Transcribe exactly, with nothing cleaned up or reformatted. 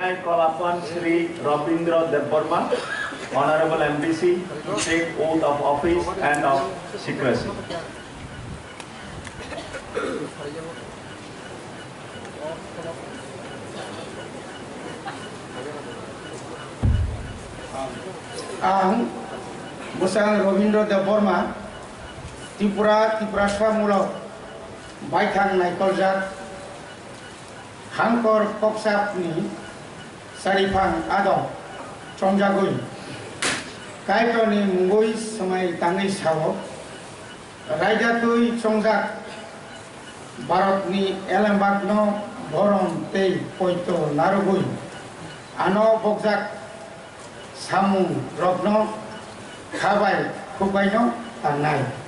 I call upon Shri Rabindra Debbarma, Honorable M D C, to take oath of office and of secrecy. Ang bwsang Rabindra Debbarma, Tripura, Tiprasa mulok baithang naikoljak Hangkor koksapni chariphang adong chongjagwi Kaitorni mungwi swmai tangwi sao, Raida twi chongjak Bharatni elembakno borom tei poito narwgwi ano bokjak samungrokno kha bai khuk baino tangnai.